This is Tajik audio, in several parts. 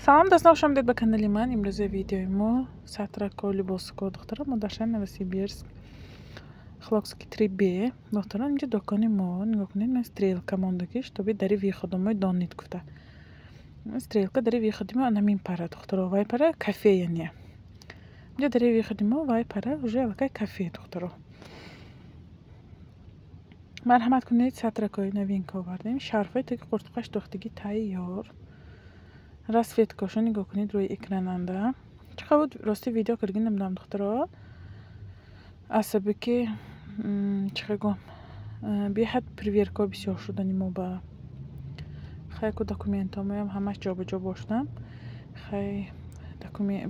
Салом дӯстон, хуш омадед ба канали ман. Имрӯза видеои мо сатрако либоско духтарон. Мо дар шаҳри Новосибирск, Хилокский 3Б. Духтарон, инҷа докони мо. Нигоҳ кунед, ман стрелка мондагӣ, чтобы дари выходомои донид гуфта. Стрелка дари выходи мо анамин пара, духтаро. Вай пара кафе, яъне. Инҷа дари выходи мо вай пара уже аллакай кафе, духтаро. Марҳамат кунед, сатракои новинка овардем. Шарфҳои таги қуртқаш духтагӣ тайёр. Расцветкашо нигоҳ кунед рӯи экрананда. Чӣ қадр буд, рости видео кардагӣ намедонам, духтаро. Асаби ки чӣ гӯям, беҳад проверкаҳо бисёр шудани мо ба хай ку документҳомоям ҳамаш ҷобаҷо бошдам. Хай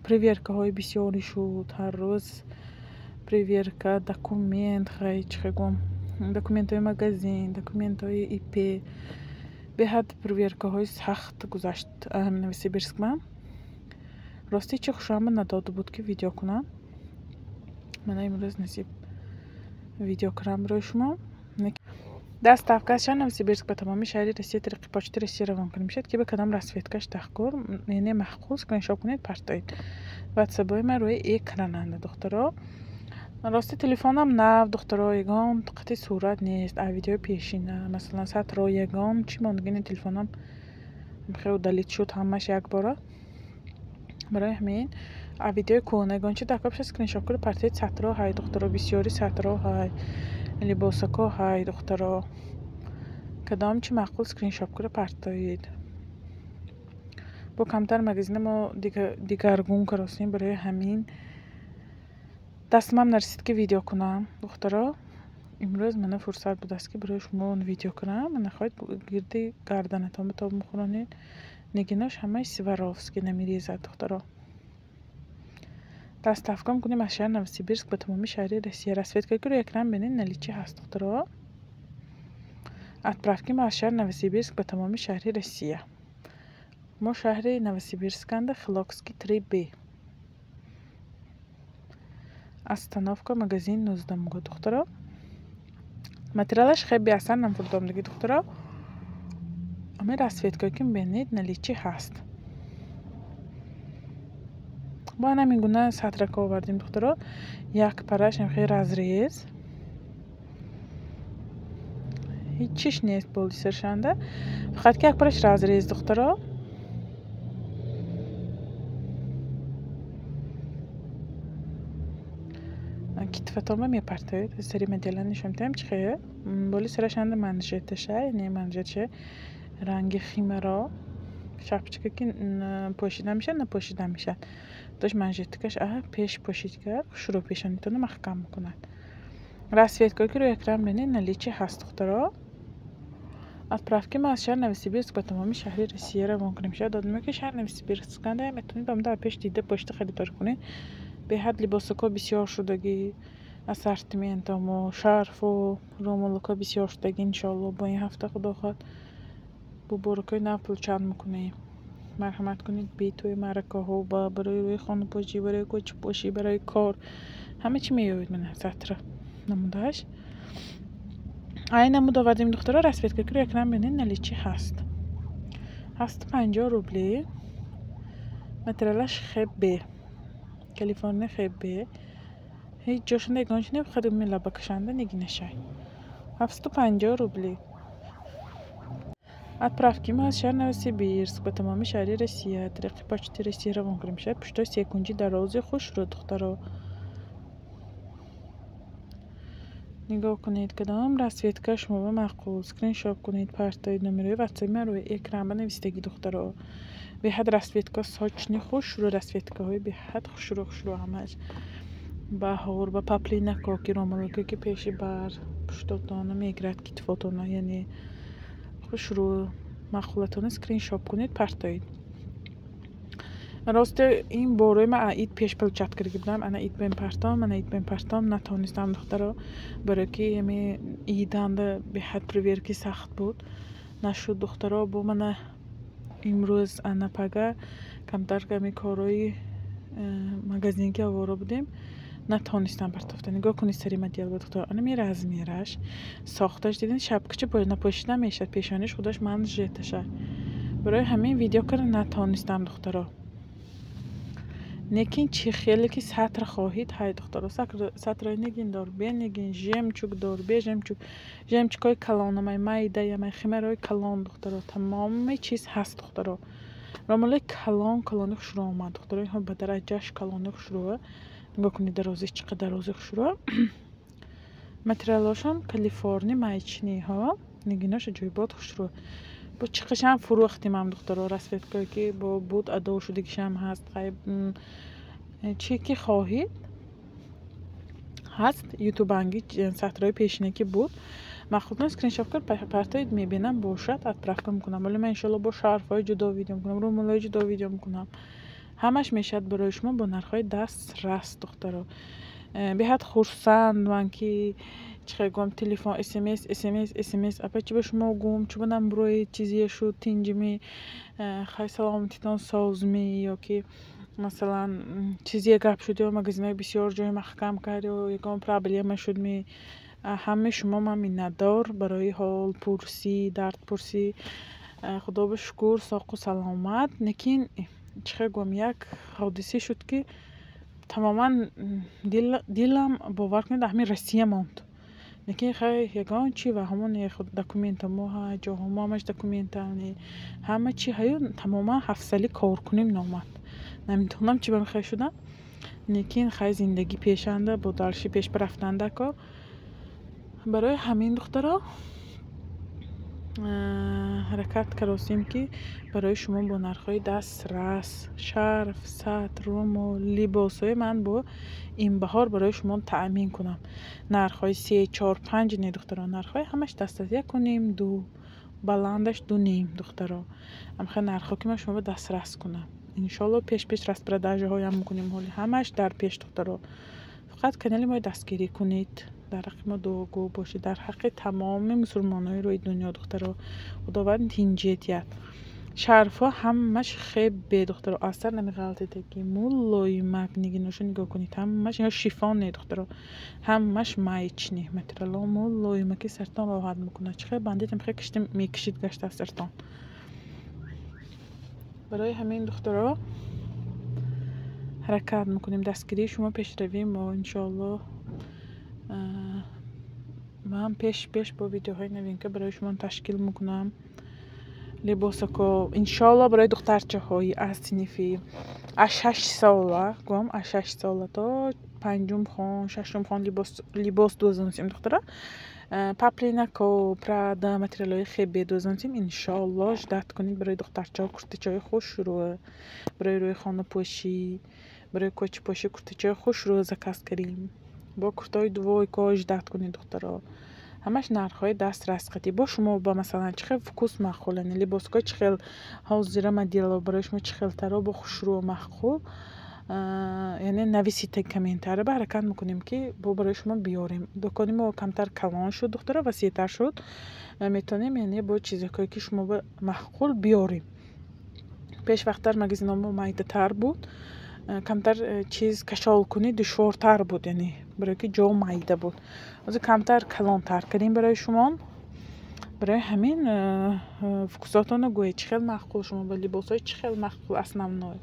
проверкаҳои бисёре шуд, ҳар рӯз проверка, документ, хай чӣ гӯям, документҳои магазин, документҳои ИП. Беҳад проверкаҳои сахт гузашт Новосибирск ман. Рости чӣ хушома надода буд ки видео кунам. Мана имрӯз насиб видео кунам барои шумо. Доставка аз шаҳри Новосибирск ба тамоми шаҳри Россия тариқи почти Россия равон кунем мешавад, ки ба кадом расцветкаш дахкор, яъне маъқул, скриншот кунед, партоед. Ватсапҳои ман рӯи экрананда, духтаро. Рости телефонам нав, духтаро, ягон қати сурат нест. А видеои пешина, масалан, сатро ягон чӣ мондагини телефонам хеле удалить шуд ҳамаш якбора. Барои ҳамин а видеои кӯҳна ягон чи дар копша скриншот кунед, партоед. Сатро ҳай, духтаро, бисёри сатро ҳай, либосако ҳай, духтаро. Кадом чи маъқул, скриншот кунед, партоед. Бо камтар магазина мо дигаргун каростем, барои ҳамин дастмам нарасид ки видео кунам, духтаро. Имрӯз мана фурсат будааст ки барои шумо видео кунам. Мана хоҳед гирди гарданатон ба тоб мехӯронед. Нигинош ҳамаи Сваровски намерезад, духтаро. Доставка мекунем аз шаҳри Новосибирск ба тамоми шаҳри Россия. Расцветка ки рӯи экран бинед, наличии ҳаст, духтаро. Отправки мо аз шаҳри Новосибирск ба тамоми шаҳри Россия. Мо шаҳри Новосибирсканда, Хилокский 3Б. Остановка магазин 19 духтаро. Материалаш хеле беасар намфурдомдагӣ, духтаро. Ами расцветкое ки мебинед, наличии ҳаст. Бо ҳамин гуна сатрака овардем, духтаро. Як параш ҳам хеле разрез. Ҳеҷ чиш нест боли саршанда. Фақат ки як параш разрез, духтаро. Китфатонба мепартоед. Сари модела нишон медиҳам чӣ хел. Боли сарашанда манжеташа, яъне манжетша ранги химаро шапочка ки пӯшида мешавад, напӯшида мешавад. Дошт манжетикаш пеш пӯшид кард, хушрӯ пешонитонро маҳкам мекунад. Расцветкое ки рӯи экран бинед, наличии ҳаст, духтаро. Отправки мо аз шаҳри Новосибирск ба тамоми шаҳри Россия равон кунем мешавад. Одаме ки шаҳри Новосибирсканда метавонед ба муда пеш дида почта харидорӣ кунед. Беҳад либосако бисёр шудагӣ, ассортиментамо, шарфу румолако бисёр шудагӣ. Иншоалло бо ин ҳафта худо хоҳад бо боракҳои нав пулчанд мекунем. Марҳамат кунед, бетои маъракаҳо ба барои рӯи хонапошӣ, барои кӯчапошӣ, барои кор ҳама чӣ меёбед. Мана сатра намудааш. Ай намуд овардем, духтаро. Расцветка ки рӯи экран бинед, наличии ҳаст. 750 рубли. Материалаш хебе. Калифорния хебе. Ҳеҷ ҷошанда ягон чи не, фақат лабакашанда нигинашай. 750 рубли. Отправки мо аз шаҳри Новосибирск ба тамоми шаҳри Россия тариқи почти Россия равон кунем мешавад. Пуштои секунҷи дарози хушрӯ, духтаро. Нигоҳ кунед, кадом расцветка шумо ба маъқул, скриншот кунед, партоед. Номерои ватсапи ман рӯи экран ба навистагӣ, духтаро. Беҳад расцветка сочный хушрӯ, расцветкаҳои беҳад хушрӯ хушрӯ ҳамаш. Баҳор ба паплинако ки ромалако ки пеши бар пуштотонро мегирад, китфотонро, яъне хушрӯ маъқулатонро скриншот кунед, партоед. Рости ин борои ман ид пеш получать карда будам. Ана ид бем партом, ана ид бем партом натонистам, духтаро, барои ки ами иданда беҳад проверки сахт буд. Нашуд, духтаро. Бо мана имрӯз ана пага камтар ами корҳои магазин ки овора будем, натонистам партофта. Нигоҳ кунед сари модел, духтаро. Ана ми размераш, сохташ дидин, шапкача напӯшида мешавад, пешониш худаш манжеташа. Барои ҳамин видео карда натонистам, духтаро. Лекин чӣ хеле ки сатр хоҳед, ҳай, духтаро, сатрои нигин дор, бенигин, жемчуг дор, бе жемчуг, жемчугҳои калонамай, майдаямай, химераҳои калон, духтаро, тамоми чиз ҳаст, духтаро. Ромалои калон калони хушрӯ омад, духтаро. Инҳо ба дараҷаш калони хушрӯа. Нигоҳ кунед, дарозиш чӣ қадар дарози хушрӯа. Материалҳошон калифорни маечныйҳо, нигинош аҷоибот хушрӯ. Бо чиқашам фурӯхтимам, духтаро, расцветкое ки бо буд, адо шудагишам ҳаст. Чӣ ки хоҳед, ҳаст. Ютубанги сатрои пешина ки буд, махсусан скриншот кар партоед, мебинам, бошад, отправка мекунам. Вале ман иншоалло бо шарфҳои ҷудо видео мекунам, румолҳои ҷудо видео мекунам. Ҳамаш мешавад барои шумо бо нархҳои дастрас, духтаро. Беҳад хурсанд ман, ки чӣ хел гӯям, телефон, смс, смс, смс: «Апа, чӣ ба шумо гӯм, чӣ ба намбуроед, чизе шуд, тинҷимӣ, хай, саломатитон созмӣ?» Ё ки масалан чизе гап шуд, ё магазинҳои бисёр ҷои маҳкам кард, ё ягон проблема шудми. Ҳамаи шумо ман миннатдор барои ҳолпурсӣ, дардпурсӣ. Худо ба шукр, соқу саломат. Лекин чӣ хел гӯям, як ҳодисе шуд, ки тамоман дилам, бовар кунед, ҳамин Россия монд. Лекин хай, ягон чи ва ҳамон документамо ҳай, ҷоҳомо ҳамаш документални, ҳама чи ҳаю, тамоман ҳафтсалӣ кор кунем номад. Намедонам, чӣ ба мехел шудам. Лекин хай, зиндагӣ пешанда, бо дальше пеш рафтанда ко. Барои ҳамин, духтаро, ҳаракат каросем, ки барои шумо бо нархҳои дастрас шарф, сатр, румол, либосҳои ман бо ин баҳор барои шумо таъмин кунам. Нархҳои се, чор, панҷ не, духтаро, нархҳои ҳамаш дастрас, яку ним, ду, баландаш ду ним, духтаро. Ҳамхел нархҳо, ки ман шуморо дастрас кунам. Иншоалло, пеш пеш распродажаҳоям мекунем, ҳоли ҳамаш дар пеш, духтаро. Фақат канали моро дастгирӣ кунед, дар ҳаққи мо дуогӯ бошед, дар ҳаққи тамоми мусулмонои рӯи дунё, духтаро, Худованд тинҷӣ диҳад. Шарфҳо ҳамаш хебе, духтаро, аз сар намеғалтидагӣ, мулоимак. Нигиноша нигоҳ кунед, ҳамаш ино шифон не, духтаро, ҳамаш маечный материалҳо, мулоимаки, сартон роҳат мекунад. Чӣ хел бандитам хел кишта мекишид гашта аз сартон. Барои ҳамин, духтаро, ҳаракат мекунем. Дастгирии шумо пешравии мо, иншоалло. Ман пеш пеш бо видеоҳои новинка барои шумо ташкил мекунам. Либосако, иншоалло, барои духтарчаҳои аз синфи аз 6 сола, гӯям, аз 6 сола то панҷум хон, шашум хон либос дӯзонсем, духтара. Поплинако, прада, материалҳои хебе дӯзонсем, иншоалло. Ждать кунед, барои духтарчаҳо куртачаҳои хушрӯ, барои рӯи хонапӯшӣ, барои кӯчапӯшӣ куртачаҳои хушрӯ заказ кардем. Бо куртаҳои двойко ждать кунед, духтаро. Ҳамаш нархҳои дастрас қатӣ. Бо шумо ба масалан чӣ хел вкус маъқул, яъне либосҳои чӣ хел, ҳозира модело барои шумо чӣ хелтаро бо хушрӯ маъқул, яъне нависед комментария ба, ҳаракат мекунем, ки бо барои шумо биёрем. Дукони мо камтар калон шуд, духтаро, васеътар шуд, метавонем, яъне бо чизҳое ки шумо ба маъқул, биёрем. Пешвақттар магазинҳо мо майдатар буд, камтар чиз кашол кунӣ душвортар буд, яъне барое ки ҷо майда буд. Ҳозир камтар калонтар кардем барои шумо. Барои ҳамин вкусотонро гӯед, чӣ хел маъқул шумо ба, либосҳои чӣ хел маъқул, основной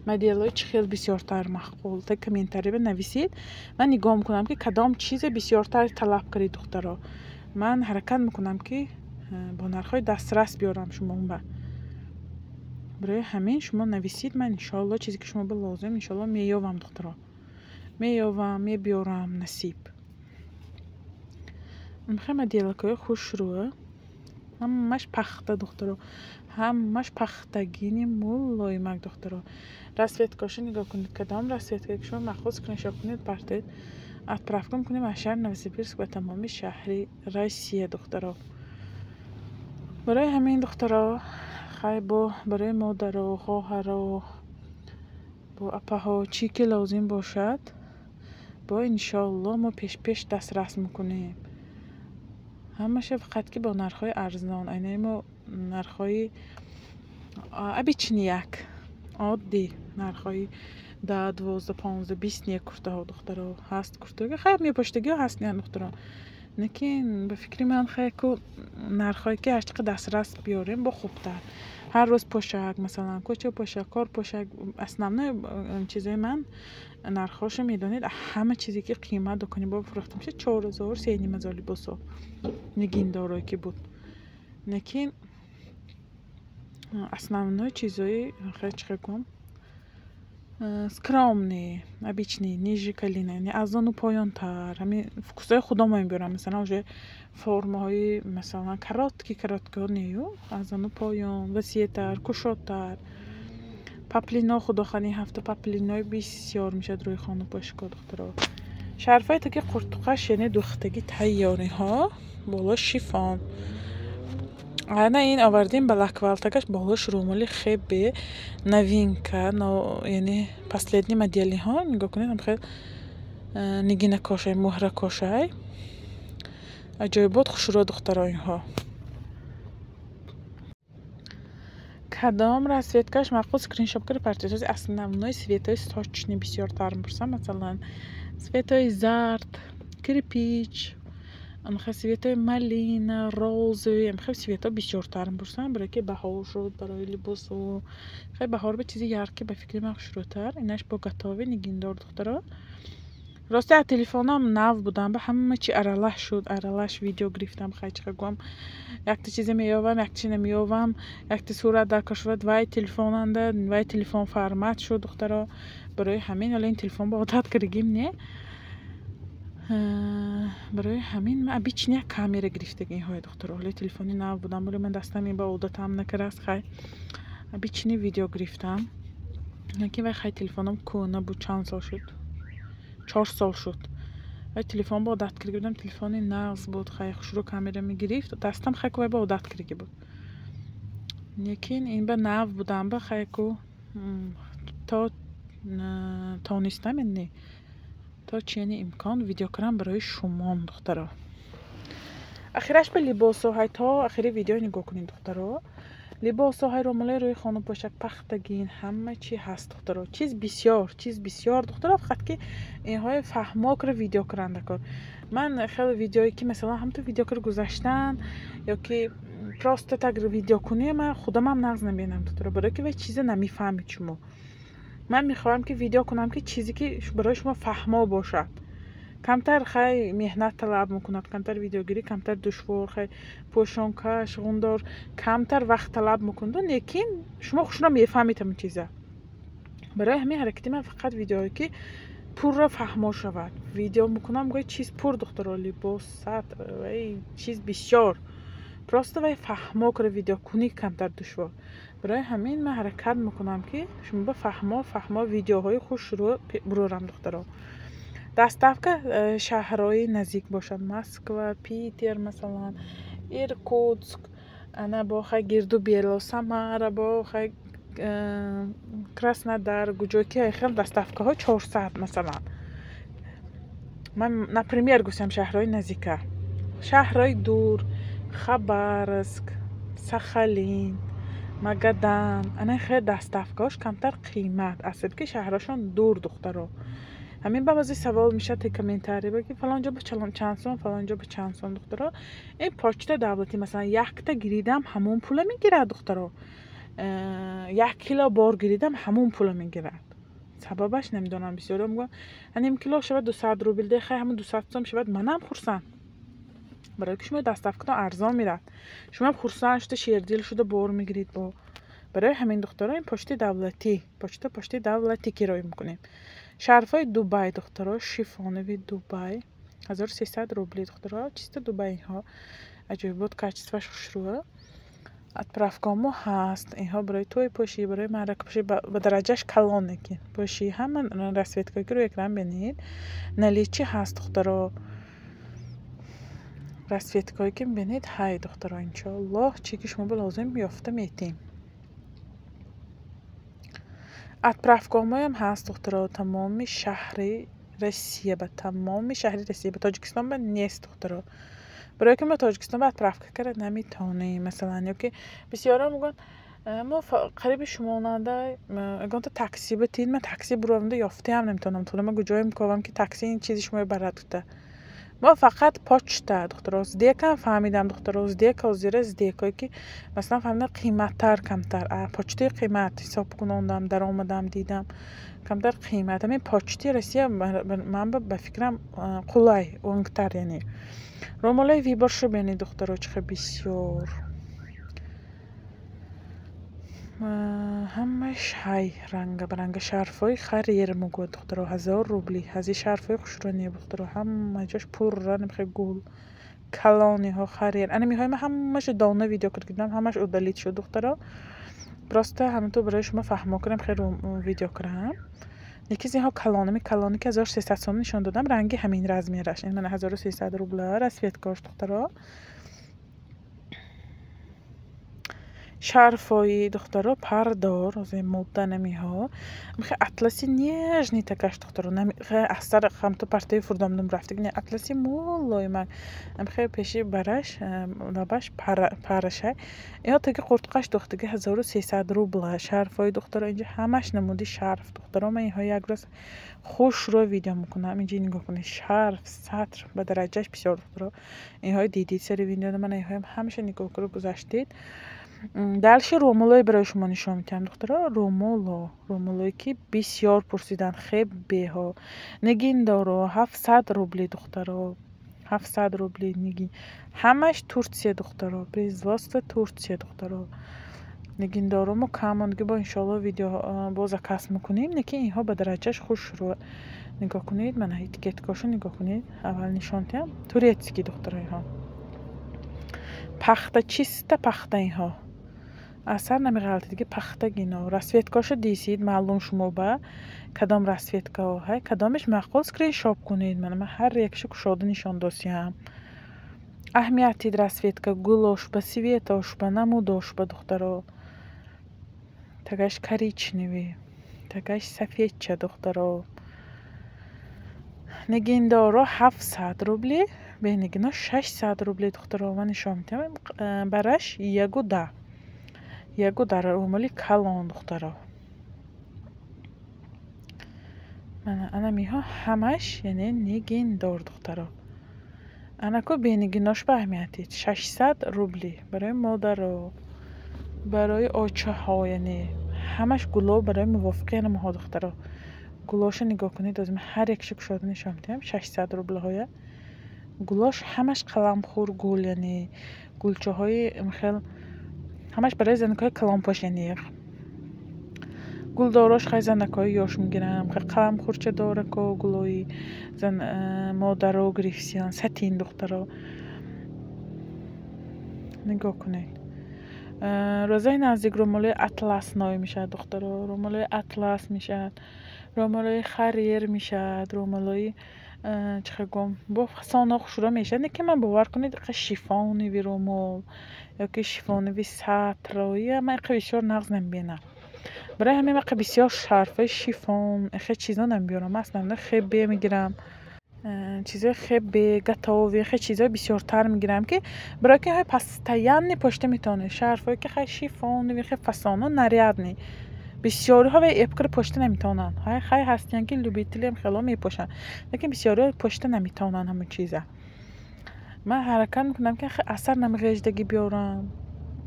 моделҳои чӣ хел бисёртар маъқул, та комментария нависед. Ман нигоҳ мекунам, ки кадом чизе бисёртар талаб кардед, духтаро. Ман ҳаракат мекунам, ки бо нархҳои дастрас биёрам шумоба. Барои ҳамин шумо нависед, ман иншоалло чизе ки шумо ба лозим, иншоалло, меёвам, духтаро, меёвам, мебиёрам, насиб. Мехоҳем моделакҳои хушрӯ, ҳамаш пахта, духтаро, ҳамаш пахтагини мулоимак, духтаро. Расцветкаҳошо нигоҳ кунед, кадом расцветка ки шумо маъқул, скриншот кунед, партоед, отправка мекунем аз шаҳри Новосибирск ба тамоми шаҳри Россия, духтаро. Барои ҳамин, духтаро, хай, бо барои модаро, хоҳаро, бо апаҳо чӣ ки лозим бошад, бо иншоалло мо пешпеш дастрас мекунем ҳамаша, фақат ки бо нархҳои арзон. Айнаи мо нархҳои обычный, як оддӣ нархҳои 10, 12, 15, 20 не куртаҳо, духтаро, ҳаст. Куртаҳо, хай, мепоштагиҳо ҳаст, не, духтаро. Лекин ба фикри ман хайку нархҳое ки ҳарчи қадр дастрас биёрем, бо хубтар. Ҳар рӯз пошак, масалан, кӯча пошак, кор пошак, основной чизои ман нархҳошо медонед, ҳама чизе ки қимат дукони бо фурӯхта мешавад 4000, 3500 либосо нигиндорое ки буд. Лекин основной чизои хай чӣ гӯям, скромный, обычный, ниже колена, яъне аз ону поёнтар, ҳамин вкусҳои худомо мебиёрам, масалан, уже формаҳои, масалан, короткий короткиҳо нею, аз ону поён, васеътар, кушодтар. Поплино, худо хоҳад, ин ҳафта поплинои бисёр мешавад рӯи хонапошико, духтаро. Шарфҳои таки қуртуқаш, яъне духтагӣ тайёриҳо, боло шифон. Ана ин овардем балаквалтакаш, болош рӯмоли хебе новинка, яъне последний моделиҳо. Нигоҳ кунед, ҳам хел нигинакошай, муҳракошай. Аҷоибот, хушрӯ, духтаро, инҳо. Кадом расцветкаш маъқул, скриншот карда партиёз. Основной цветҳои сочный бисёртар мепурсам, масалан, цветҳои зард, кирпич, амхел цветҳои малина, розовый, амхел цветҳо бисёртар мепурсам, барое ки баҳор шуд, барои либосу. Хеле баҳор ба чизи яркий ба фикри ман хушрӯтар. Инаш бо готовый нигиндор, духтаро. Рости аз телефонам нав будам, ба ҳама чи аралаш шуд, аралаш видео гирифтам, хай чӣ гӯям. Якта чизе меёвам, якта чи намеёвам, якта сурат дар кор шуд, вай телефонанда, вай телефон формат шуд, духтаро. Барои ҳамин ҳоло ин телефон ба одат кардагим не. Барои ҳамин ман обычный як камера гирифтагиҳои, духтаро. Ҳоло телефони нав будам, вале ман дастам ин ба одатам накардааст, хай. Обычный видео гирифтам. Лекин вай хай телефоном кӯҳна буд, чанд сол шуд? 4 сол шуд. Вай телефон ба одат карда будам, телефони нағз буд, хай хушрӯ камера мегирифт, дастам хай ку вай ба одат кардаги буд. Лекин ин ба нав будам, ба хай ку то тонистам, не то чени имкон видео кардам барои шумон, духтаро. Ахираш ба либосҳои то ахири видео нигоҳ кунед, духтаро. Либосҳои рӯмолаи рӯи хонапошак, пахтагин, ҳама чи ҳаст, духтаро. Чиз бисёр, чиз бисёр, духтаро, фақат ки инҳои фаҳмокро видео кунанда кор. Ман хеле видеое ки масалан ҳамту видео кар гузаштан ё ки просто так видео кунӣ, ман худамам нағз намебинам, духтаро, барое ки вай чиза намефаҳмед шумо. Ман мехоҳам ки видео кунам ки чизе ки барои шумо фаҳмо бошад. Камтар хай меҳнат талаб мекунад, камтар видеогирӣ, камтар душвор, хай пӯшонкаш, ғундор, камтар вақт талаб мекунад, лекин шумо хушро мефаҳмед ҳамин чиза. Барои ҳамин ҳаракати ман фақат видеое ки пурра фаҳмо шавад. Видео мекунам, гӯя чиз пур, духтаро, либос, сат, вай чиз бисёр. Просто вай фаҳмо кара видеокунӣ камтар душвор. Барои ҳамин ман ҳаракат мекунам ки шумо ба фаҳмо фаҳмо видеоҳои хушрӯ бурорам, духтаро. Доставка шаҳрҳои наздик бошад, Москва, Питер, масалан, Иркутск, ана бо хай гирду бело, Самара, бо хай Краснодар, куҷое ки хел доставкаҳо 400, масалан. Ман например гуфтам шаҳрҳои наздика. Шаҳрҳои дур, Хабаровск, Сахалин, Магадан, ана хел доставкаҳош камтар қимат, аз сабаби ки шаҳрҳошон дур, духтаро. Ҳамин ба баъзе савол мешавад те комментарий ба ки фалон ҷо ба чанд сом, фалон ҷо ба чанд сом, духтаро. Ин почта давлатӣ, масалан, якта гиридам ҳамон пула мегирад, духтаро. 1 кило бор гиридам ҳамон пула мегирад. Сабабаш намедонам, бисёриҳо мегӯянд ним кило шавад 200 рубл, де хай ҳамон 200 сом шавад, манам хурсанд. Барои ки шумо доставкатон арзон меравад. Шумоам хурсанд шуда, шердил шуда бор мегиред бо. Барои ҳамин, духтаро, ин почтаи давлатӣ, почтаи давлатӣ кироя мекунем. Шарфҳои Дубай, духтаро, шифонови Дубай, 1300 рубли, духтаро, чисто Дубай инҳо. Аҷоибот, качествоаш хушрӯ. Отправкамо ҳаст. Инҳо барои тӯй пӯшӣ, барои маърака пӯшӣ, ба дараҷааш калоне ки пӯшӣ, ҳама расцветкое ки рӯи экран бинед, наличии ҳаст, духтаро. Расцветкое ки мебинед, ҳай, духтаро, иншоаллоҳ, чӣ ки шумо ба лозим ёфта метем. Отправкаҳоям ҳаст, духтаро, тамоми шаҳри Россия ба, тамоми шаҳри Россия ба, Тоҷикистон ба нест, духтаро. Барое ки мо Тоҷикистон ба отправка карда наметавонем, масалан, ё ки бисёрҳо мегӯянд мо қариби шумонанда ягонта такси битед, ман такси буровамда ёфтаам наметавонам. Тӯла ман куҷоем ковам ки такси ин чизи шумо барад гуфта. Мо фақат почта, духтаро, СДЭКам фаҳмидам, духтаро, СДЭКа озира СДЭКое ки масалан фаҳмидам қиматтар камтар. Почтаи қимат ҳисоб кунондам, даромадам, дидам камтар қимат. Ҳамин почтаи Россия ман ба фикрам қулай, онгтар яъне. Румолои виборшо бинед, духтаро, чӣ хел бисёр. Ҳамаш ҳай ранга ба ранга шарфҳои харир мегӯяд, духтаро, 1000 рубли. Ҳази шарфҳои хушрӯ не, духтаро, ҳама ҷош пурра намехе гул. Калониҳо харир. Ана миҳои ман ҳамаша дона видео кардам, ҳамаш удалить шуд, духтаро. Просто ҳаминтур барои шумо фаҳмо кунам, хеле видео кунам. Яке аз инҳо калонами калоне ки 1300 сом нишон додам, ранги ҳамин размераш. Ин мана 1300 рубла расцветкаш, духтаро. Шарфҳои духтаро пардор, озе модда намиҳо. Михе атласи нежный такаш, духтаро. Намихе астар хамту партои фурдомдум рафтаг не, атласи мулоимак. Михе пеши бараш, лабаш парашай. Иҳо таги қуртқаш духтаги 1300 рубла. Шарфҳои духтаро инҷа ҳамаш намуди шарф, духтаро. Ман инҳо як рӯз хушрӯ видео мекунам. Инҷа нигоҳ кунед, шарф, сатр ба дараҷаш бисёр, духтаро. Инҳои дидид сари видео, ман инҳоям ҳамаша нигоҳ кунед гузаштед. Дальше румолое барои шумо нишон медиҳам, духтаро. Румоло, румолое ки бисёр пурсиданд, хебеҳо. Нигиндоро 700 рубли, духтаро. 700 рубли нигин. Ҳамаш Турция, духтаро. Производство Турция, духтаро. Нигиндоро мо кам мондагӣ бо иншоалло видео бо заказ мекунем, лекин инҳо ба дараҷаш хушрӯ. Нигоҳ кунед, мана этикеткаошо нигоҳ кунед. Аввал нишон диҳам. Турецкий, духтаро, инҳо. Пахта, чиста пахта инҳо. Асар намеғалтид ки пахтагино. Расцветкаошо дисид, маълум шумо ба кадом расцветкао ҳай, кадомеш маъқул скриншот кунед. Мана ман ҳар якшо кушода нишон досиям. Аҳамият дид расцветка, гулош ба, светош ба, намудош ба, духтаро. Тагаш коричневый, тагаш сафедча, духтаро. Нигиндоро 700 рубли, бенигино 600 рубли, духтаро. Ман нишон медиҳам. Бараш ягу да. Ягу дар румоли калон, духтаро. Мана ана миҳо ҳамаш яъне нигиндор, духтаро. Анаку бенигинош ба аҳамият дид. 600 рубли барои модаро, барои очаҳо, яъне ҳамаш гуло барои мувофиқи ана моҳо, духтаро. Гулоша нигоҳ кунед, оз ман ҳар якшо кушода нишон медиҳам. 600 рублҳоя. Гулош ҳамаш қаламхӯр гул, яъне гулчаҳои хел ҳамаш барои занакҳои калонпош, яъне гулдорош хай занакҳои ёш мегирам, қаламхӯрча дорако гулои зан модаро гирифтиян, сатин, духтаро. Нигоҳ кунед. Рӯзаи наздик румолои атлас ной мешавад, духтаро. Румолои атлас мешавад, румолои харир мешавад, румолои чӣ хел гӯям, бо фасоно хушрӯ мешавад. Лекин ман бовар кунед, иқа шифонови румол ёки шифонови сатрои ман иқа бисёр нағз намебинам. Барои ҳамин ман иқа бисёр шарфҳои шифон, ихе чизо намебиёрам. Ман основно хебе мегирам. Чизои хебе, готовый, хе чизои бисёртар мегирам, ки барои ки ҳай постоянно пошта метавонед. Шарфҳое ки хай шифонови, хе фасоно нарядный. Бисёриҳо вай эпкаро пошта наметавонанд. Ҳай хай ҳастиянд ки любителиам хело мепошанд, лекин бисёриҳо пошта наметавонанд ҳамон чиза. Ман ҳаракат мекунам ки асар намғеждагӣ биёрам.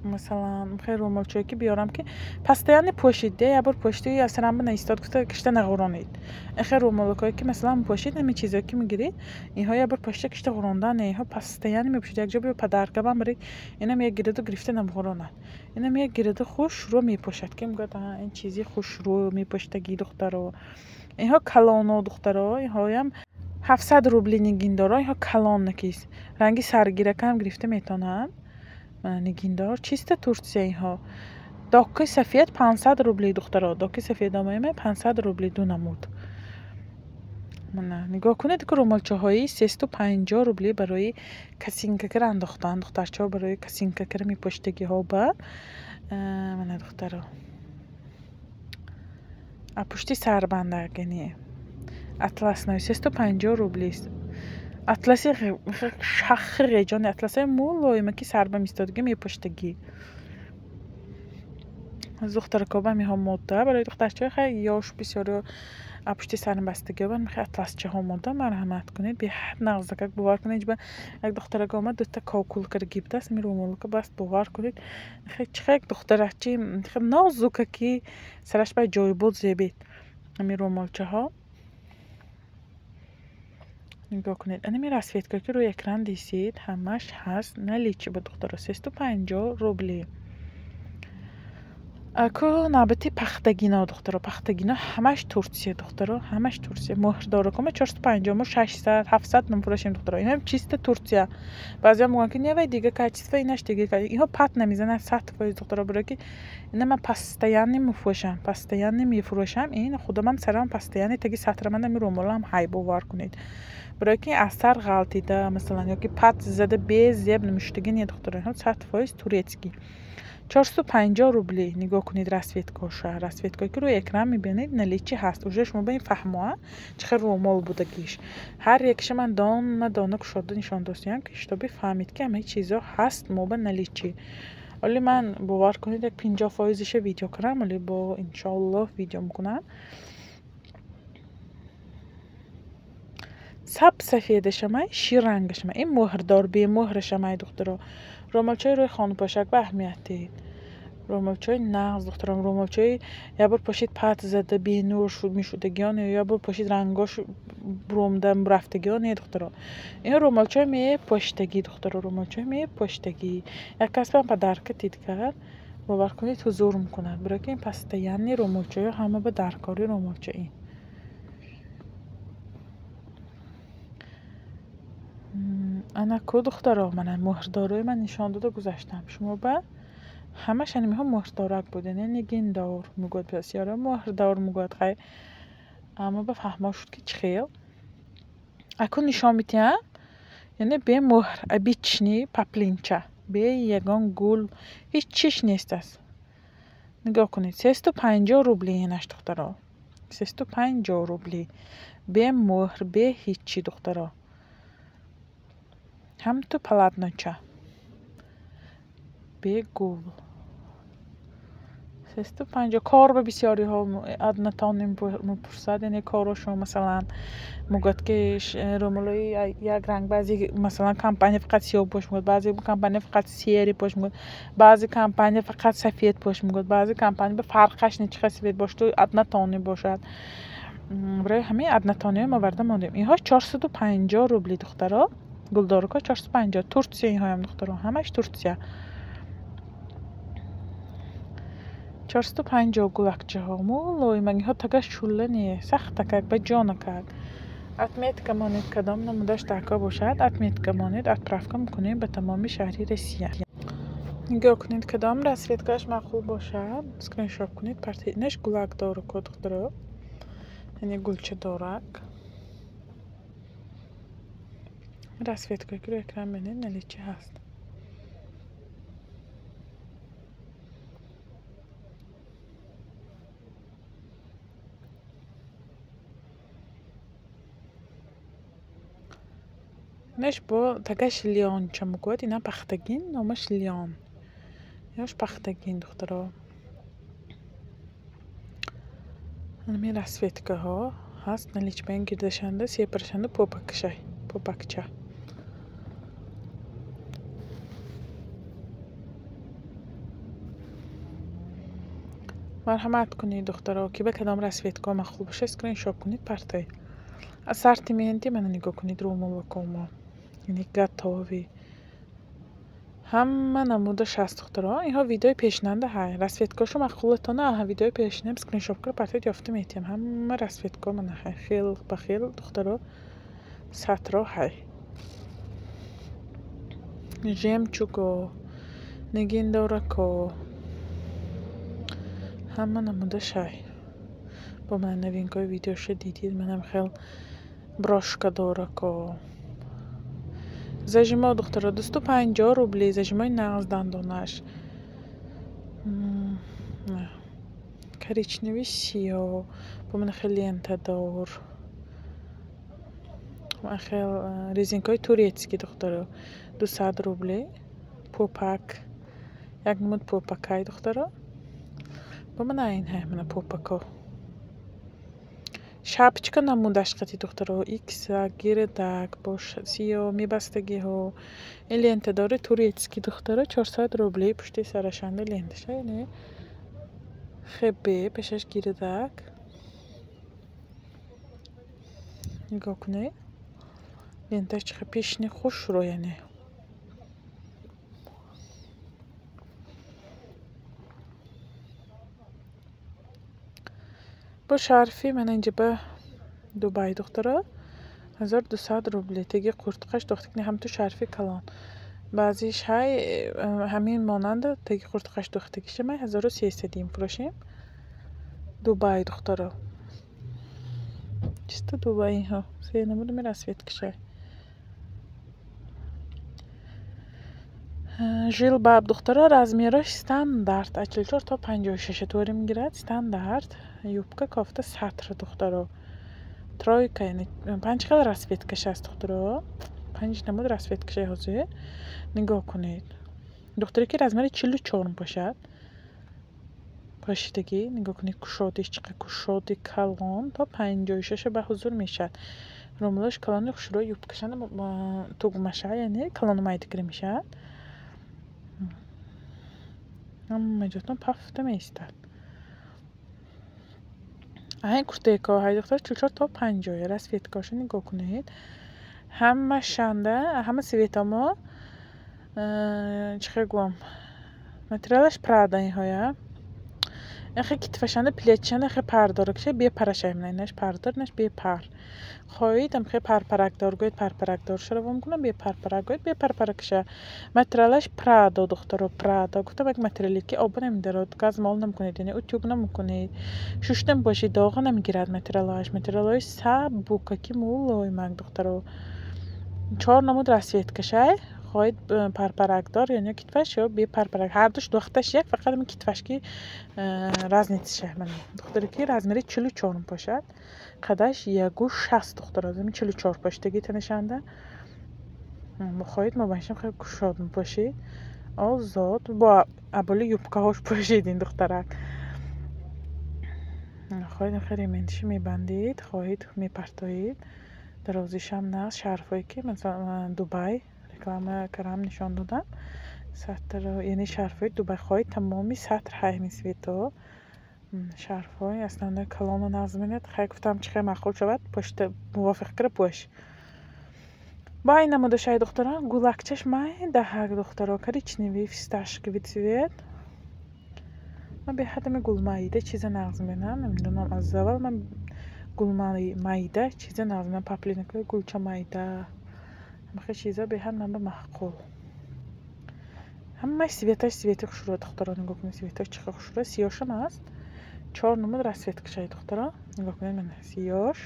Масалан, хеле румолчое ки биёрам ки постоянно пошид, де як бор пошиди асарам ба наистод гуфта кишта нағуронед. Эхе румолокое ки масалан пошид, ҳамин чизое ки мегиред, инҳо як бор пошида кишта ғурондан не, инҳо постоянно мепошид. Як ҷо биё подарка бам баред, инам як гираду гирифта намғуронад. Инам як гираду хушрӯ мепошад, ки мегӯяд ин чизи хушрӯ мепошидагӣ, духтаро. Инҳо калоно, духтаро, инҳоям 700 рубли нигиндоро, инҳо калон накист. Ранги саргиракам гирифта метавонанд. Нигиндор чиста Турция инҳо. Докки сафед 500 рубли, духтаро. Докки сафед омояме 500 рубли ду намуд. Мана нигоҳ кунед ки румолчаҳои 350 рубли барои косинкакара андохтан, духтарчаҳо барои косинкакара мепошидагиҳо ба. Мана духтаро. А пушти сарбандак, яъне атласной 350 рублист. Атласи шахи ғеҷони атласҳои мулоима ки сарба мистодагӣ мепоштагӣ. Духтаракоба меҳо модда барои духтарчаҳои хай ёш бисёриҳо Пушти сарим бастагиҳо мехоҳ атласчаҳо монда, марҳамат кунед. Беҳад нағзакак, бовар кунед, як духтарак омад, дута кокул карда гибдааст, ами румолака баст, бовар кунед, чӣ як духтарачи нозука ки сараш ба ҷой буд зебед. Ами румолчаҳо нигоҳ кунед. Анами расцветка ки рӯи экран дисед, ҳамаш ҳаст наличии ба духтаро 350 рубли. Аку навбати пахтагино духтаро, пахтагино ҳамаш Турсия духтаро, ҳамаш Турсия. Мӯҳрдоракома 450, мо 600, 700 мефурӯшем духтаро. Инам чисто Турсия. Баъзеҳо мегӯянд ки не вай дига качество, инаш дига качество. Инҳо пат намезананд 100% духтаро, барои ки ина ман постоянно мефурӯшам, постоянно мефурӯшам. Ин худамам сарам постоянно таги сатраман ами румолам ҳай, бовар кунед. Барои ки аз сар ғалтида, масалан, ёки пат зада безеб намешудагӣ не духтаро. Инҳо 100% турецкий. 450 рубли. Нигоҳ кунед расцветкоша. Расцветкое ки рӯи экран мебинед, наличии ҳаст. Уже шумо ба ин фаҳмоа чӣ хел румол будагиш. Ҳар якиша ман дона дона кушода нишон достиям, ки шутоби фаҳмед ки ҳамаи чизо ҳаст мо ба наличии. Оли ман бовар кунед, як 50%-иша видео кардам, оли бо иншоаллоҳ видео мекунам. Саб сафедашамай, ширрангашамай. Ин мӯҳрдор, бемӯҳрашамай духтаро. Румолчаи рӯи хонупошак ба аҳамият диҳед. Румолчаи нағз духтарам, румолчаи як бор пошид пат зада бенур мешудагиён, як бор пошид рангош буромда рафтагиён не духтаро. Ин румолчаи мепоштагӣ духтаро, румолчаи мепоштагӣ. Як касбам подарка дид кард, бовар кунед, ҳузур мекунад. Барои ки ин постоянный румолчаё ҳама ба даркори румолча ин. Ана ку духтаро, мана мӯҳрдорои ман нишон дода гузаштам. Шумо ба ҳамаш анимиҳо мӯҳрдорак буд, яъне нигиндор мегӯяд, бисёро мӯҳрдор мегӯяд. Хай, аммо ба фаҳмо шуд ки чӣ хел. Аку нишон медиҳам, яъне бемӯҳр, обычный паплинча, бе ягон гул, ҳеҷ чиш нест аст. Нигоҳ кунед, 350 рубли инаш духтаро. 350 рубли. Бемӯҳр, бе ҳеҷ чи духтаро. Ҳамту палатноча. Бе гул. 350. Кор ба бисёриҳо однотонный мепурсад, яъне корошон масалан мегӯяд ки румолои як ранг, баъзе масалан компания фақат сиёҳ пош мегӯяд, баъзе компания фақат серый пош мегӯяд, баъзе компания фақат сафед пош мегӯяд, баъзе компания ба фарқаш не чӣ қадр сафед бошад, однотонный бошад. Барои ҳамин однотонныйҳо мо варда мондем. Инҳо 450 рубли духтаро. Гулдоруко 450. Турсия инҳоям духтаро, ҳамаш Турсия. 450 гулакчаҳо. Мулоимак, инҳо тагаш чӯла не, сахтакак, ба ҷонакак. Отметка монед, кадом намудаш даркор бошад, отметка монед, отправка мекунем ба тамоми шаҳри Россия. Нигоҳ кунед, кадом расцветкааш маъқул бошад, скриншот кунед, партед. Инаш гулак доруко духтаро, яъне гулча дорак. Расцветкое ки рӯи экран мебинед, наличии ҳаст. Инаш бо тагаш лёнча мегӯяд, ина пахтагин, номаш лён. Ёш пахтагин духтаро. Ҳамин расцветкаҳо ҳаст наличии, ба ин гирдашанда, сепарашанда попакшай, попакча. Марҳамат кунед духтаро, ки ба кадом расцветкаҳо маъқул бошад, скриншот кунед, партоед. Ассортименти мана нигоҳ кунед, румолакомо. Яъне готовый. Ҳама намудаш ҳаст духтаро. Инҳо видеои пешинанда ҳай. Расцветкаҳошо маъқулатона, видеои пешинам скриншот кара партоед, ёфта метиҳам. Ҳама расцветкаҳо мана ҳай. Хел ба хел духтаро сатро ҳай. Жемчуго, нигиндорако, ҳама намудаш ҳай. Бо мана новинкаҳои видеоша дидед, манам хел брошка дорако. Зажимо духтаро 250 рубли, зажимои нағз дандонаш. Коричневый сиёҳ, бо мана хел лентадор. Хел резинкаҳои турецкий духтаро 200 рубли. Попак, як намуд попакай духтаро. Бо мана ин ҳай мана попако. Шапочка намудаш қати духтаро икса гирдак бо сиё мебастагиҳо. Ин лентадори турецкий духтаро 400 рубли пушти сарашанда ленташа яъне хебе пешаш гирдак. Нигоҳ кунед. Ленташ чӣ пишни хушро яъне. Бо шарфи мана инҷа ба Дубай духтаро 1200 рубли. Теги қуртқаш духтакни ҳамту шарфи калон. Баъзиш ҳай ҳамин монанда теги қуртқаш духтагиша май 1300 мефурӯшем. Дубай духтаро. Чисто Дубай инҳо. Се намуд расцветкашай. Жилбаб духтаро размераш стандарт аз 44 то 56 туре мегирад стандарт. Юбка кофта сатр духтаро. Тройка яъне панҷ хел расцветкаш аст духтаро. Панҷ намуд расцветкашай ҳозир. Нигоҳ кунед. Духтаре ки размери 44 бошад. Пошидагӣ нигоҳ кунед кушодиш чӣ қадр кушоди калон то 56 ба ҳузур мешавад. Румлаш калони хушрӯ юбкашанда тугмаша яъне калону майдакира мешавад. Ҳама ҷотон пафта меистад. Айн куртако ҳай духтар 44 то 50 расцветкаҳошо нигоҳ кунед. Ҳамашанда ҳама цветамо чӣ хел гӯям материалаш Прада инҳоя. Эхе китфашанда плечашанда эхе пардор киша бепарашай мана инаш пардор инаш бепар. Хоҳед ам хе парпаракдор гӯед парпаракдоршо равон кунам бепарпарак гӯед бепарпаракша. Материалаш Прадо духтаро Прадо гуфтам як материале ки оба намедарод газ мол намекунед яъне утюг намекунед. Шушта бошед доға намегирад материалҳояш. Материалҳои сабукаки мулоимак духтаро. Чор намуд расцветкашай. Хоҳед парпаракдор яъне китфаш ё бепарпарак. Ҳардуш духташ як фақат ами китфаш ки разницаша мана. Духтаре ки размери 44 бошад. Қадаш 1,60 духтаро. Ами 44 пошидагӣ танашанда. Хоҳед мобайнашам хеле кушод бошед. Озод бо аболи юбкаҳош пӯшед ин духтарак. Хоҳед хеле рементиши мебандед, хоҳед мепартоед. Дарозишам нағз шарфҳое ки масалан Дубай реклама карам нишон додам. Сатр яъне шарфҳои Дубай хоҳед тамоми сатр ҳай ҳамин цветҳо. Шарфҳои аслан калону нағз мебинед. Хай гуфтам чӣ хел маъқул шавад пошта мувофиқ кара пӯш. Бо айн намудашай духтаро гулакчаш майдаҳак духтаро коричневый фисташковый цвет. Ман беҳад ами гулмайда чиза нағз мебинам. Намедонам аз аввал ман гулмайда чиза нағз мебинам. Паплинакои гулча майда. Ҳамахел чиза беҳад ман ба маъқул. Ҳамааш цветаш цвети хушрӯ духтаро нигоҳ кунед цветаш чӣ хел хушрӯ сиёшам аст. Чор намуд расцветкашай духтаро. Нигоҳ кунед мана сиёш.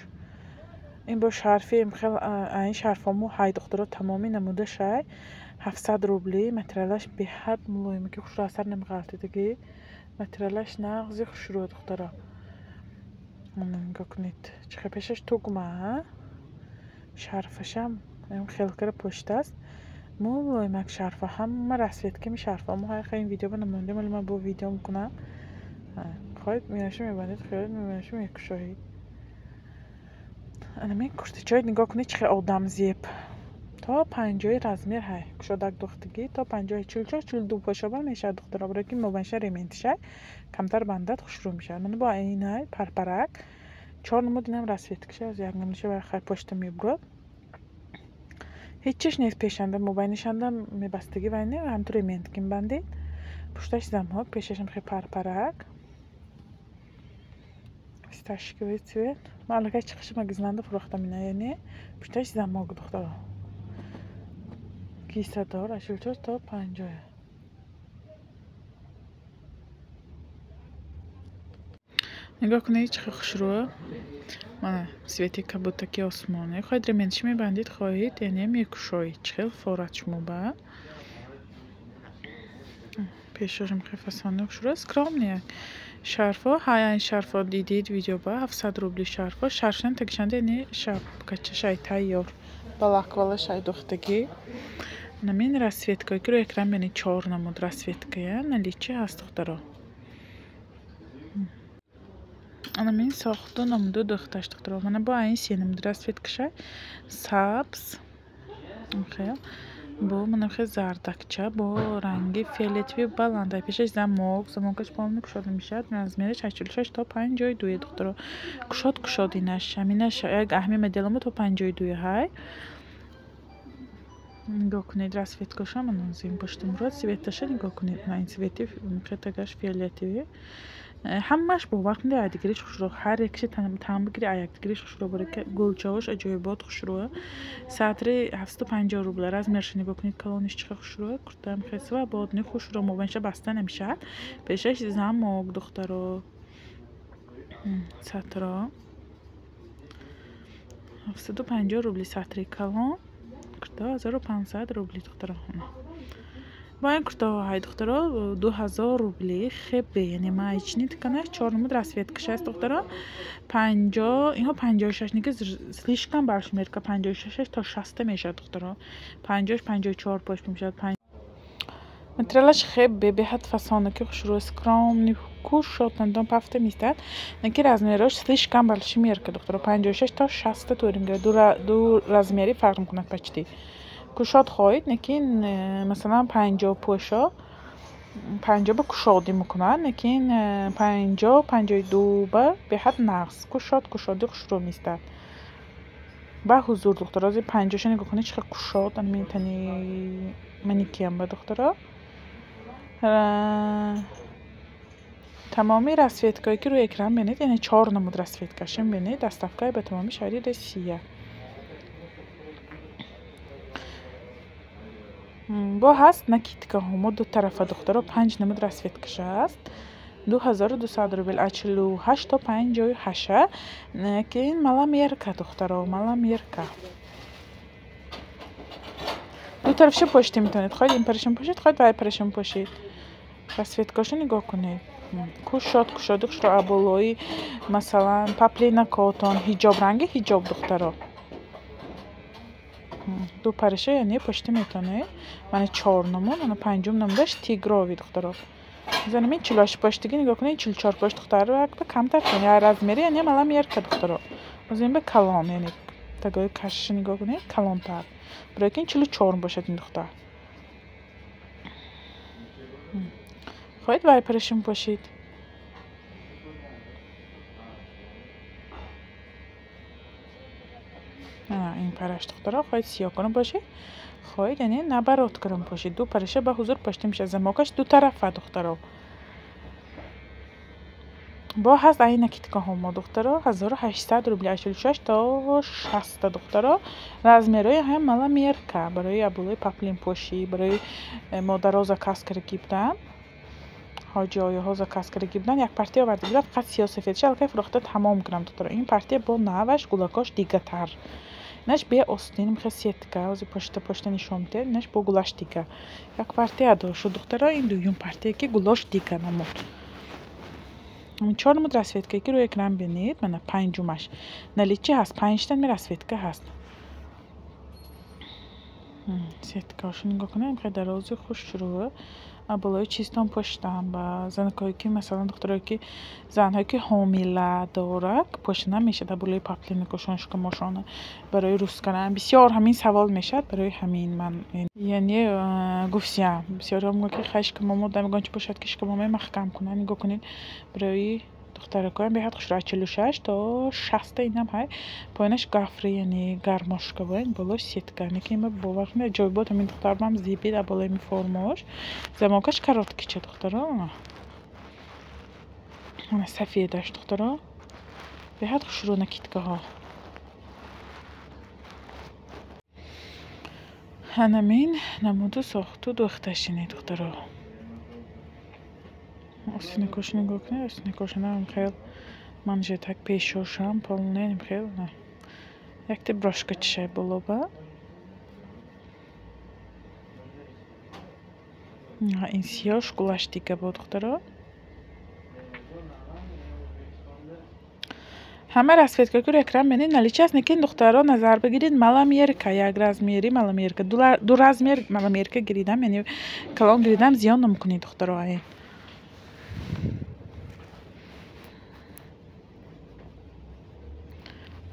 Ин бо шарфи хел айн шарфҳомо ҳай духтаро тамоми намудашай 700 рубли. Материалаш беҳад мулоиме ки хушрӯ асар намеғалтидагӣ. Материалаш нағзи хушрӯ духтаро. Нигоҳ кунед чӣ хел пешаш тугма. Шарфашам хел кара пӯшидааст. Мулоимак шарфа ҳама расцветками шарфҳомо ҳай хел ин видео ба намондем вале ман бо видео мекунам. Хоҳед меёнашу мебандед, хоҳед меёнашу мекушоед. Анами куртачаҳои нигоҳ кунед чӣ хел одамзеб. То 50 размер ҳай кушодак духтагӣ то 50 44 42 пошоба мешавад духтаро барои ки мобайнша рементишай камтар бандад хушрӯ мешавад. Мана бо инай парпарак чор намуд инам расцветкаша аз як намудша бар хай пошта мебурад. Ҳеҷ чиш нест пешанда мобайнашанда мебастагӣ вай не ҳамту ремент ки мебандед. Пушташ замок пешашам хел парпарак. Фисташковый цвет. Ман аллакай чиқиши магазинанда фурӯхтам ина яъне пушташ замок духтаро. Кисадор аз 44 то 50. Нигоҳ кунед чӣ хел хушрӯ. Мана цвети кабутаки осмонӣ. Хоҳед рементиш мебандед, хоҳед яъне мекушоед. Чӣ хел форат шумо ба. Пешашам хел фасони хушрӯ скромный. Шарфҳо ҳай айн шарфҳо дидид видео ба 700 рубли шарфҳо. Шарфшан тагишанда яъне шапкачашай тайёр. Балаквалашай духтагӣ. Намин расцветкое ки рӯи экран мебинед чор намуд расцветкая наличие ҳаст духтаро. Анамин сохту намуду духташ духтаро. Мана бо айн се намуд расцветкаша сабз, хел бо мана хел зардакча бо ранги фиолетовый баланд. Пешаш замок, замокаш полный кушода мешавад. Размераш 86 то 52 духтаро. Кушод кушод инаш. Ҳаминаш як аҳми моделамо то 52 ҳай. Нигоҳ кунед расцветкаша, мана зин пушти мурод цветаша нигоҳ кунед. Ин цвети хетагаш фиолетовый. Ҳамааш бовар кунед якдигариш хушрӯ. Ҳар якша там бигири якдигариш хушрӯ. Барои гулчаҳош аҷоибот хушрӯ. Сатри 750 рубла. Размерша нигоҳ кунед, калониш чӣ қадр хушрӯ. Куртаам хеле свободный хушрӯ. Мобайнша баста намешавад. Пешаш замок духтаро. Сатро 750 рубли сатри калон. Курта 1500 рубли духтаро. Бо ин куртаҳо ҳай духтаро 2000 рубли хебе, яъне маечни тканаш 4 намуд расцветкаш аст духтаро. 50 инҳо 56 ниги слишком баршмерка 56 то 60 мешавад духтаро. 50 54 пош мешавад. Материалаш хебе беҳад фасонаки хушрӯ, скромный кушод нандон пафта меистад. Наки размерош слишком баршмерка духтаро. 56 то 60 торим гирад. Ду размери фарқ мекунад почти. Кушод хоҳед, лекин масалан 50 пӯшо 50 ба кушодӣ мекунад, лекин 50 52 ба беҳад нағз. Кушод кушодӣ хушрӯ меистад. Ба ҳузур духтаро, зи 50-ша нигоҳ кунед чӣ қадр кушод, ани манекен ба духтаро. Тамоми расцветкое ки рӯи экран бинед, яъне 4 намуд расцветкаша бинед, доставкаи ба тамоми шаҳри Россия. Бо ҳаст накидкаҳо мо ду тарафа духтаро 5 намуд расцветкаша аст. 2200 рубл, 48 то 58. Лекин маломерка духтаро, маломерка. Ду тарафша пошида метавонед. Хоҳед ин парашам пошед, хоҳед вай парашам пошед. Расцветкаша нигоҳ кунед. Кушод кушоди хушро аболои масалан паплина котон, ҳиҷоб ранги ҳиҷоб духтаро. Ду параша яъне пошида метавонед. Мана 4 намуд, мана 5 намудаш тигрови духтаро. Занами 48 поштиги нигоҳ кунед, 44 пошт духтаро якба камтар кунед. Я размери яъне маломерка духтаро. Озин ба калон, яъне тагои кашиша нигоҳ кунед, калонтар. Барои ки 44 бошад ин духтар. Хоҳед вай парашам пошид. Ин параш духтаро хоҳед сиёҳ кунам пошид, хоҳед яъне наоборот кунам пошид. Ду параша ба ҳузур пошида мешавад. Замокаш ду тарафа духтаро. Бо ҳаст айн накидкаҳо мо духтаро 1800 рубли, 86 то 60 духтаро. Размерои ҳам маломерка барои абулои паплин пошӣ, барои модаро заказ карда буданд. Ҳоҷи оёҳо заказ карда буданд. Як партия оварда буданд, фақат сиёҳ сафедша аллакай фурӯхта тамом кунам духтаро. Ин партия бо наваш гулакош дигатар. Инаш бе остин, мехе сетка, ози пошта пошта нишон медиҳад, инаш бо гулаш дига. Як партия адо шуд духтаро, ин дуюм партия ки гулош дига намуд. 4 намуд расцветка ки рӯи экран бинед, мана 5-умаш. Наличи ҳаст, 5 та расцветка ҳаст. Сеткаошо нигоҳ кунед, хеле дарози хушрӯ. Болои чизтон поштам ба занакое ки масалан духтарое ки занҳое ки ҳомила дорад пошта намешавад болои паплинакошон шикамошона барои рӯз кардан. Бисёр ҳамин савол мешавад, барои ҳамин ман яъне гуфтиям. Бисёрҳо мегӯянд ки хай шикамомо дамегон чӣ бошад ки шикамомаи маҳкам кунад. Нигоҳ кунед барои духтаракоям беҳад хушрӯ. 46 то 60 инам ҳай. Поёнаш гафри, яъне гармошка бояд, болош сетка. Лекин ма бовар кунед ҷойбот ҳамин духтарбам зебид болои ми формаош. Замокаш короткича духтаро. Ана сафедаш духтаро. Беҳад хушрӯ накидкаҳо. Ҳанамин намуду сохту духташини духтаро. Остинакош нигоҳ кунед, остинакошонам хел манжетак пешошам полнен хел якте брошка чишай болоба. Ин сиёш гулаш дига бо духтаро. Ҳама расцветка ки рӯи экран бинед наличи аст, лекин духтаро назар бигиред маломерка, як размери маломерка, ду размер маломерка гиридам, яъне калон гиридам зиён намекунед духтаро.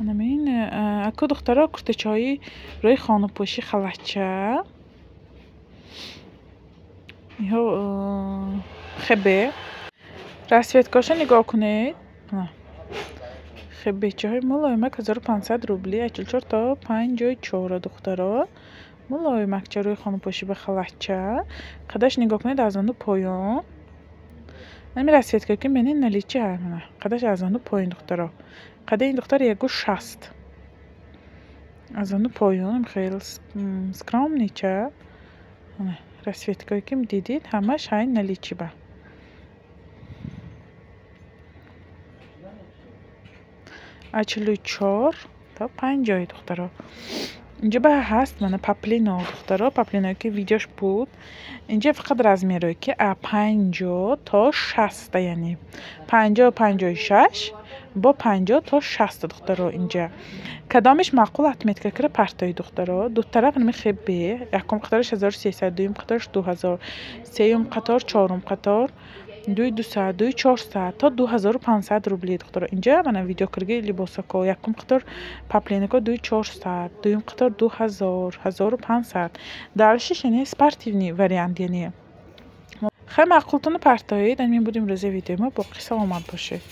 Анамин аку, духтаро, куртачаҳои рӯи хонапӯшӣ, халатча, иҳо хебе, расцветкаша нигоҳ кунед. Хебечаҳои мулоимак, 1500 рубли, аз 44 то 54, духтаро. Мулоимакча, рӯи хонапӯшӣ ба халатча. Қадаш нигоҳ кунед, аз зону поён. Ҳамин расцветка ки менед, наличии. Қадаш аз зону поён, духтаро. Қади ин духтар 1,60, аз зону поён, хеле скромнича. Расцветкае ки дидид, ҳамаш ҳай наличии ба. Аз 44 то 50, духтаро. Инҷа ба ҳаст, мана, паплино, духтаро, паплиное ки видеош буд. Инҷа фақат размерое ки а 50 то 60-а, яъне 50, 56, бо 50 то 60-а, духтаро. Инҷа кадомеш маъқул, отметка кара партои, духтаро. Дутараф нами хебе, якум қатораш 1300, дуюм қатораш 2000, сеюм қатор, чорум қатор 2200, 2400 то 2500 рубли, духтаро. Инҷа мана видеокирги либосако, якум қатор паплинако 2400, дуюм қатор 2000, 1500. Дальшиш, яъне спортивный вариант, яъне хеле маъқултона партоед. Ҳамин буд имрӯзаи видеои мо. Боқӣ саломат бошед.